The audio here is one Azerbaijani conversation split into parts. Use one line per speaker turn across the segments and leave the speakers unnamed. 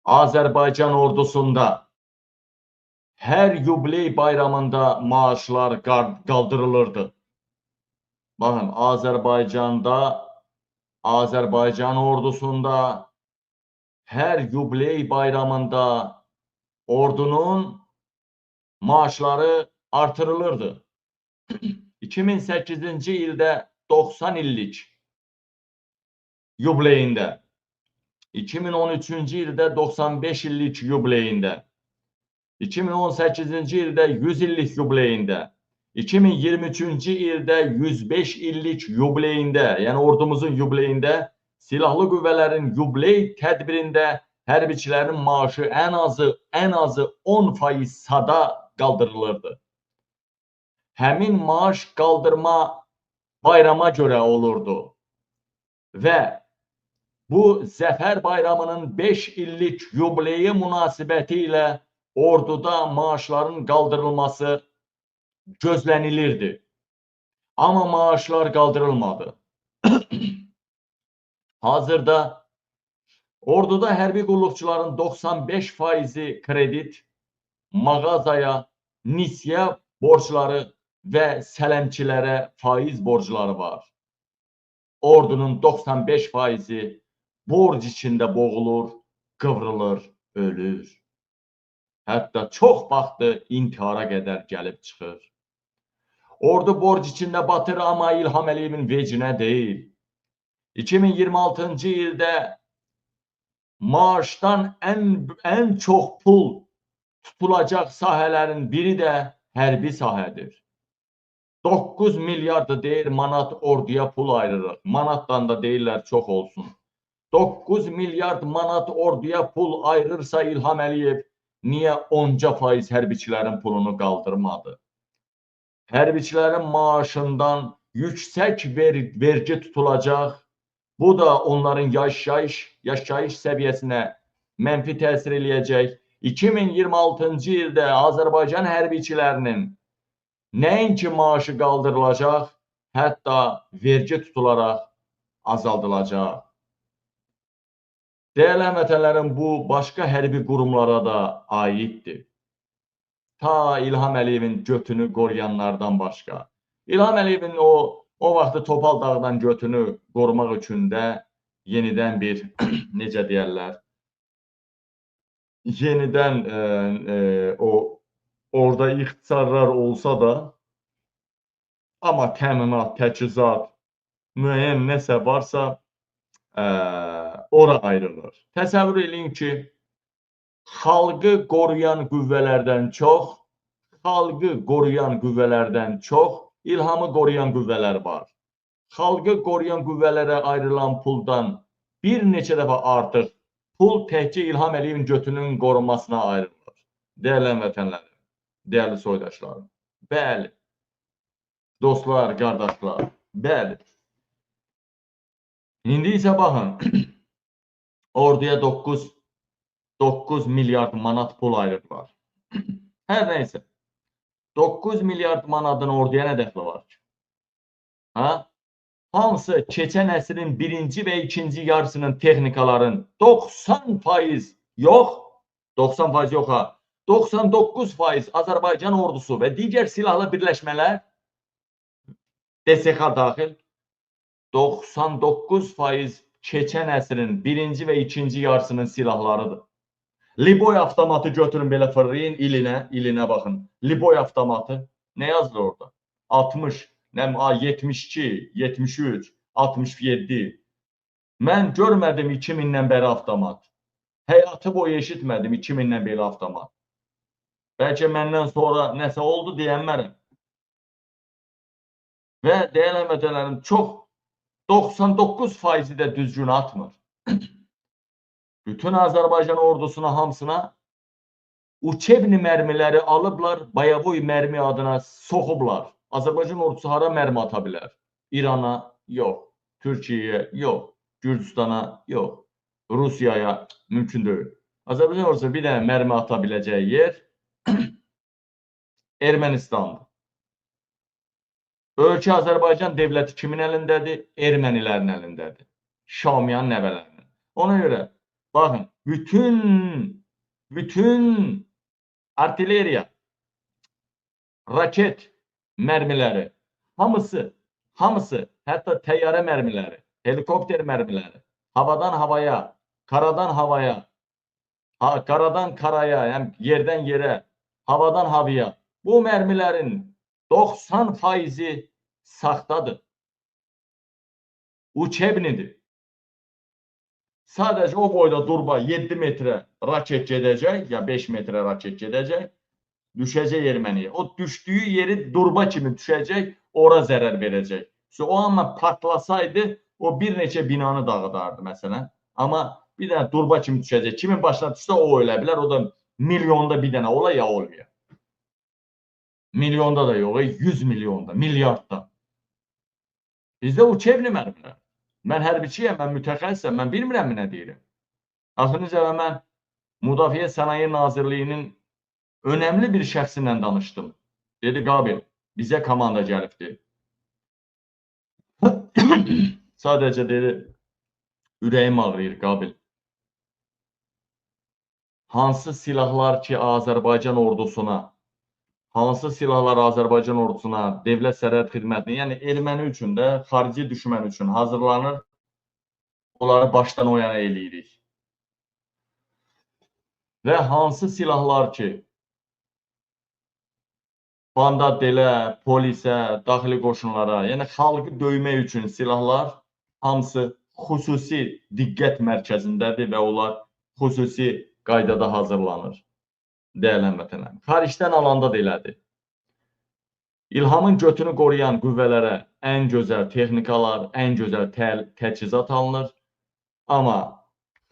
Azərbaycan ordusunda hər yubiley bayramında maaşlar qaldırılırdı. Baxın, Azərbaycanda, Azərbaycan ordusunda hər yubiley bayramında ordunun maaşları artırılırdı. 2008-ci ildə 90 illik yubileyində, 2013-cü ildə 95 illik yubileyində, 2018-ci ildə 100 illik yubileyində, 2023-cü ildə 105 illik yubileyində, yəni ordumuzun yubileyində, silahlı qüvvələrin yubiley tədbirində hərbiçilərin maaşı ən azı 10% sada qaldırılırdı. Həmin maaş qaldırma bayrama görə olurdu və bu Zəfər Bayramının 5 illik yubileyi münasibəti ilə orduda maaşların qaldırılması gözlənilirdi. Amma maaşlar qaldırılmadı. Hazırda orduda hərbi qulluqçuların 95%-i kredit, mağazaya, nisyə borcları və sələmçilərə faiz borcları var. Ordunun 95%-i borc içində boğulur, qıvrılır, ölür. Hətta çox vaxtı intihara qədər gəlib çıxır. Ordu borc içində batır, amma İlham Əliyevin vecinə deyil. 2026-cı ildə maaşdan ən çox pul tutulacaq sahələrin biri də hərbi sahədir. 9 milyard deyir manat orduya pul ayırırıq. Manatdan da deyirlər çox olsun. 9 milyard manat orduya pul ayırırsa İlham Əliyev niyə 10% hərbiçilərin pulunu qaldırmadı? Hərbiçilərin maaşından yüksək vergi tutulacaq. Bu da onların yaşayış səviyyəsinə mənfi təsir eləyəcək. 2026-cı ildə Azərbaycan hərbiçilərinin nəinki maaşı qaldırılacaq, hətta vergi tutularaq azaldılacaq. Dəyərli həmvətənlərim, bu başqa hərbi qurumlara da aiddir. Ta İlham Əliyevin götünü qoruyanlardan başqa. İlham Əliyevin o vaxtı Topal Dağdan götünü qorumaq üçün də yenidən bir, necə deyərlər, yenidən o orada ixtisarlar olsa da, amma təminat, təchizat, müəyyən nəsə varsa, ora ayrılır. Təsəvvür eləyin ki, xalqı qoruyan qüvvələrdən çox, İlhamı qoruyan qüvvələr var. Xalqı qoruyan qüvvələrə ayrılan puldan bir neçə dəfə artıq pul təkcə İlham Əliyevin götünün qorunmasına ayrılır. Dəyərli həmvətənlərim, dəyərli soydaşlarım. Bəli, dostlar, qardaşlar, bəli. İndi isə baxın, orduya 9 milyard manat pul ayırıblar. Hər nəysə, 9 milyard manatın orduya nə dəxli var ki? Ha? Hamısı keçən əsrin birinci və ikinci yarısının texnikaların 90% yox, 90% yox ha, 99% Azərbaycan ordusu və digər silahlı birləşmələr, DSK daxil, 99% keçən əsrin birinci və ikinci yarısının silahlarıdır. Liboy avtomatı götürün, belə fırlayın, ilinə baxın. Liboy avtomatı nə yazılır orada? 60, 72, 73, 67. Mən görmədim 2000-dən bəri avtomat. Həyatı boyu eşitmədim 2000-dən belə avtomat. Bəlkə məndən sonra nəsə oldu deyənmərəm. Və dəyərli həmvətənlərim, çox 99%-i də düzgün atmır. Bütün Azərbaycan ordusuna hamısına uçebni mərmiləri alıblar, bayavoy mərmi adına soxublar. Azərbaycan ordusu hara mərmi ata bilər? İrana yox, Türkiyəyə yox, Gürcüstana yox, Rusiyaya mümkün deyil. Azərbaycan ordusu bir dənə mərmi ata biləcəyi yer Ermənistandır. Ölkə Azərbaycan devləti kimin əlindədir? Ermənilərin əlindədir. Şamiyan nəvələrinin. Ona görə Baxın, bütün artilleriya, raket mərmiləri, hamısı, hətta təyyarə mərmiləri, helikopter mərmiləri, havadan havaya, karadan havaya, karadan karaya, yəni yerdən yerə, havadan havaya, bu mərmilərin 90%-i saxtadır. Uçebnidir. Sadəcə o boyda durba 7 metrə raket gedəcək, ya 5 metrə raket gedəcək, düşəcək erməniyə. O düşdüyü yeri durba kimi düşəcək, ora zərər verəcək. O amma partlasaydı, o bir neçə binanı dağıdardı məsələn. Amma bir dənə durba kimi düşəcək. Kimin başına düşsə o ölə bilər, o da milyonda bir dənə ola ya olmuyor. Milyonda da yox, 100 milyonda, milyardda. Bizdə uçebni mərmilər. Mən hərbiçiyəm, mən mütəxəssisəm, mən bilmirəm nə deyirəm. Axırıncı dəfə mən Müdafiə Sənaye Nazirliyinin önəmli bir şəxsi ilə danışdım. Dedi, Qabil, bizə komanda gəlibdir. Sadəcə dedi, ürəyim ağrıyır, Qabil. Hansı silahlar ki Azərbaycan ordusuna, hansı silahlar Azərbaycan ordusuna, Dövlət Sərhəd Xidmətinə, yəni erməni üçün də, xarici düşmən üçün hazırlanır, onları başdan o yana eləyirik. Və hansı silahlar ki, banda delə, polisə, daxili qoşunlara, yəni xalqı döymək üçün silahlar hamısı xüsusi diqqət mərkəzindədir və onlar xüsusi qaydada hazırlanır. Dəyərli həmvətənlərim. Xaricdən alanda da elədir. İlhamın götünü qoruyan qüvvələrə ən gözəl texnikalar, ən gözəl təchizat alınır. Amma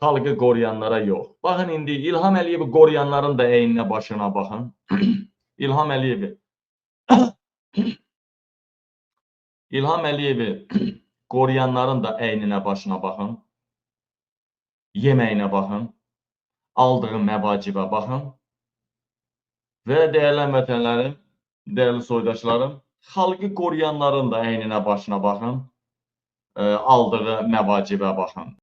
xalqı qoruyanlara yox. Baxın indi İlham Əliyevi qoruyanların da əyninə başına baxın. İlham Əliyevi qoruyanların da əyninə başına baxın. Yeməyinə baxın. Aldığı məvacibə baxın. Və dəyərli həmvətənlərim, dəyərli soydaşlarım, xalqı qoruyanların da əyninə başına baxın, aldığı məvacibə baxın.